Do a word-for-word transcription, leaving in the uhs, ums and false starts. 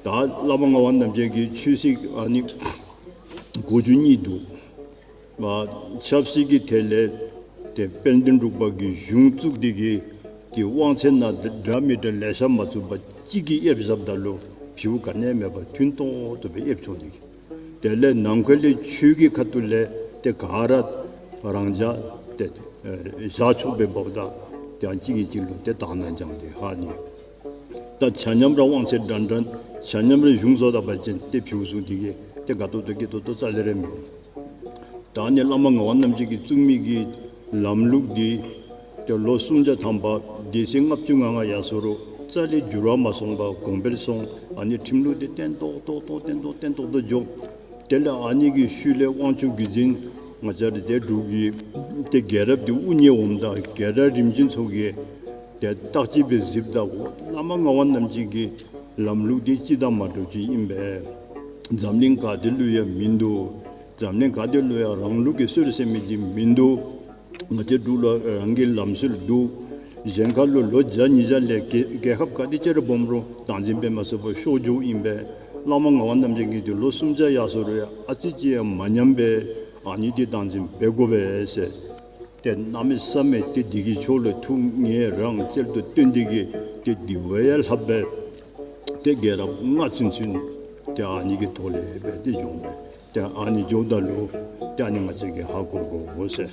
ད་བླ་མ་ངག་དབང་རྣམ་རྒྱལ་གྱི་ཆོས་སྲིད་ཨ་ནི་གོ་རྒྱུ་གཉིས་འདུག། མ་ཆབ་སྲིད་ཀྱི་ཐད་ལས་ཏེ་དཔལ་ལྡན་འབྲུག་པ་གི་གཞུང་བཙུགས་ཏེ་གི་གི་དབང་ཚད་ནང་འདྲ་མི་འདྲ་ལེ་ཤ་མ་བཙུགས་པར་གཅིག་གིས་ཨེབ་བཞགཔ་ད་ལུ་བྱིའུ་ག་ནི་མེད་པར་མཐུན་ཏོག་ཏོ་སྦེ་ཨེབ་ཆོག་ནི་གི། དེ་ལས་ནང་འཁོད་ལས་ཆོས་ཀྱི་ཁ་ཐུག་ལས་ཏེ་ག་ར་རང་འཇགས་ཏེ་ཨེ་བཞག་ཆོག་པའི་འབདཝ་ད་ཏེ་ཡང་གཅིག་གིས་གཅིག་ལུ་ཏེ་དག་སྣང་སྦྱང་སྟེ་ཧ་ནི། ད་ཆ་མཉམ་ར་དབང་ཚད་འདྲན་འདྲ་ཆ་མཉམ་ར་གཞུང་བཟོ་ད་པ་ཅིན་ཏེ་བྱིའུ་བཟུམ་འདི་གིས་ཏེ་དགའ་ཏོག་ཏོ་སྐྱིད་ཏོག་ཏོ་རྩ་ལས་ར་མི་འོང་། ད་ནི་བླ་མ་ངག་དབང་རྣམ་རྒྱལ་གྱིས་བཙུགས་མི་གི་ལམ་ལུགས་འདི་ཏེ་ལོ་སུམ་བརྒྱ་ཐམ་པ་སྡེ་སྲིད་ལྔ་བཅུ་ང་ལྔ་ཡར་སོང་རུང་རྩ་ལས་འགྱུར་བ་མ་སོང་བར་གོང་འཕེལ་སོང་། ཨ་ནི་ཁྲིམས་ལུགས་འདི་བརྟན་ཏོག་ཏོ་ཏོ་བརྟན་ཏོག་བརྟན་ཏོག་ཏོ་འགྱོ། དེ་ལས་ཨ་ནི་གི་ཤུལ་ལས་དབང་ཕྱུག་བརྒྱུད་འཛིན་ང་བཅས་ར་ཏེ་འབྲུག་གི་ཏེ་རྒྱལ་རབས་འདི་དབུ་བརྙེས་འོངམ་ད་རྒྱལ་རབས་རིམ་བྱོན་ཚུ་གིས་ཏེ་བརྟག་དཔྱད་སྦེ་གཟིགསཔ་ད་བླ་མ་ངག་དབང་རྣམ་རྒྱལ་གྱི་ལམ་ལུགས་འདི་སྤྱིར་བཏང་མ་འདྲཝ་ཅིག་ཨིན་པས། འཛམ་གླིང་ག་ཏེ་ལུ་ཡང་མིན་འདུག། འཛམ་གླིང་ག་ཏེ་ལུ་ཡང་རང་ལུགས་ཀྱི་སྲོལ་ཟེར་མི་འདི་མིན་འདུག། ང་བཅས་འབྲུག་ལུ་རང་གི་ལམ་སྲོལ་འདུག། གཞན་ཁ་ལུ་ལོ་བརྒྱ་ཉིས་བརྒྱ་ལས་རྒྱལ་རྒྱལ་ཁབ་ག་ཏེ་ཅིག་ར་སྦོམ་རུང་བདག་འཛིན་འབད་མ་ཚུགས་པར་ཤོར་འགྱོཝ་ཨིན་པས། བླ་མ་ངག་དབང་རྣམ་རྒྱལ་གྱིས་ཏེ་ལོ་སུམ་བརྒྱ་ཡར་སོང་རུང་ཡང་ཨ་ཙི་ཅིག་ཡང་མ་ཉམས་པས། ཨ་ནི་འདི་བདག་འཛིན་འབད་དགོ་པས་ཟེར། ཏེ་གནམ་མེད་ས་མེད་ཏེ་འདི་གི་ཕྱོགས་ལུ་ཐུགས་ངེས་རང་རྩལ་དུ་བཏོན་ཏེ་གི་ཏེ་འདི་བ་ཡང་ལྷག་པའི་ཏེ་རྒྱལ་རབས་ལྔ་ཚུན་ཚུན་ཏེ་ཨ་ནི་གི་ཐོག་ལས་སྦེ་ཏེ་འགྱོཝ་མས། ཏེ་ཨ་ནི་འགྱོཝ་ད་ལུ་ཏེ་ཨ་ནི་ང་བཅས་ཀྱིས་ཧ་གོ་དགོ་ཟེར།